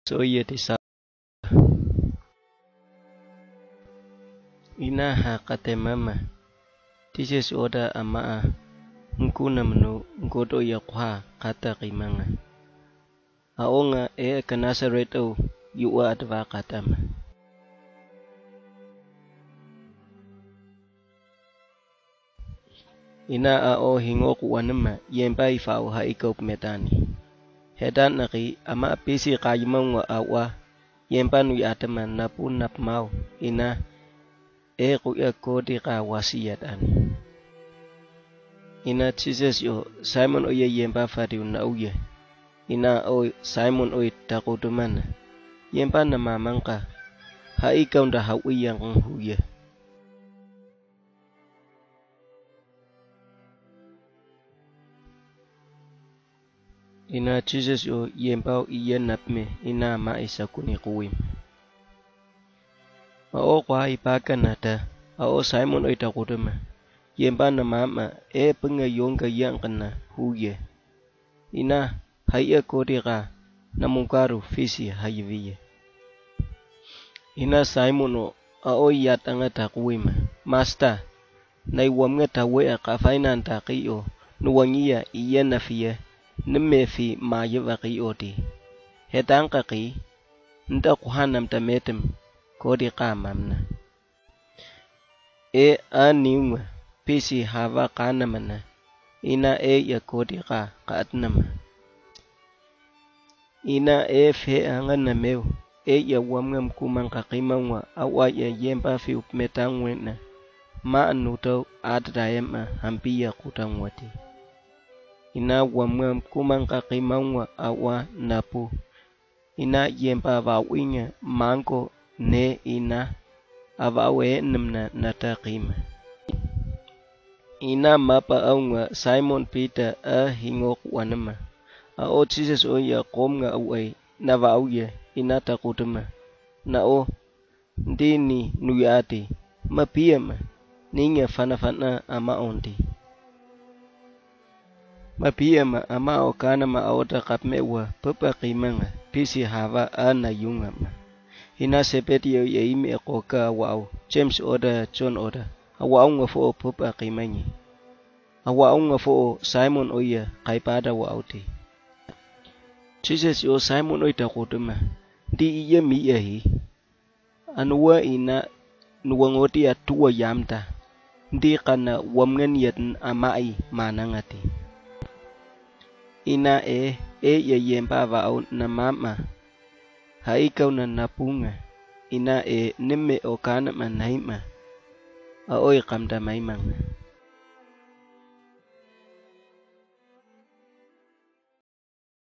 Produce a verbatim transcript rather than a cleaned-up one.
Soye ti sa. Ina ha kate mama. Tises oda ama a. Nkuna mnu nkoto ya kwa kata kimanga. Aonga e kanasa reto yuwa atva katama. Ina a o hingo kuwanema yempa ifau ha ikop metani. Hedan naki ama pisi kayimangwa awa yempa nui atama napu napmau ina e kuya kodi ka wasiyat ani. Ina Jesus yo Simon oye yempa fadiu na uye. Ina o Simon oye takutumana yempa na mamangka ha ikaunda ha uye nghuye. Ina Jesus o yempa o iye napme ina ma isa kuni kuwim. A o kwa ipaka nata a o Simon oye takutuma yempa na mama e punga yonga yankana huye. Ina haiya kodi ka na munkaru fisi haiviye. Ina Simon o a o yat anga takuwima. Masta na iwamnga tawe a kafaina anta ki o nuwangiya iye na fiye numme fi ma yewa ki o ti. Hetan ka ki nta kuhanam ta metem kodi ka mamna. E a niunga pisi hava kanamana ina e ya kodi ka ka atnama. Ina e fe anga na meu e ya wamnga mkuman ka kimangwa awa ya yempa fi upmetangwena ma anuto atra ema hampiya kutangwati. Ina wamnga mkuman ka kimangwa awa napu. Ina yempa va winga manko ne ina ava we nemna nata kima. Ina mapa aunga Simon Peter a hingo kuwanema. A o Jesus o ya komnga awai na va uye ina takutuma. Na o ndini nuyati ma piyama ninga fana fana ama ondi. Ma piyama ama o kanama a ota kapmewa pupa kimanga pisi hava a na yungama. Ina sepeti yo ya imi a koka a wau James oda John oda a wau nga fo o pupa kimanyi. A wau nga fo o Simon oya kaipada wau ti. Jesus yo Simon oita kutuma ndi iye mi ya hi. Anuwa ina nuwangoti a tuwa yamta ndi kana wamngan yatn amai manangati. Ina e e ya yempa va au na mama. Haikau na napunga ina e nimme o kanama naima. A oi kamta maimanga.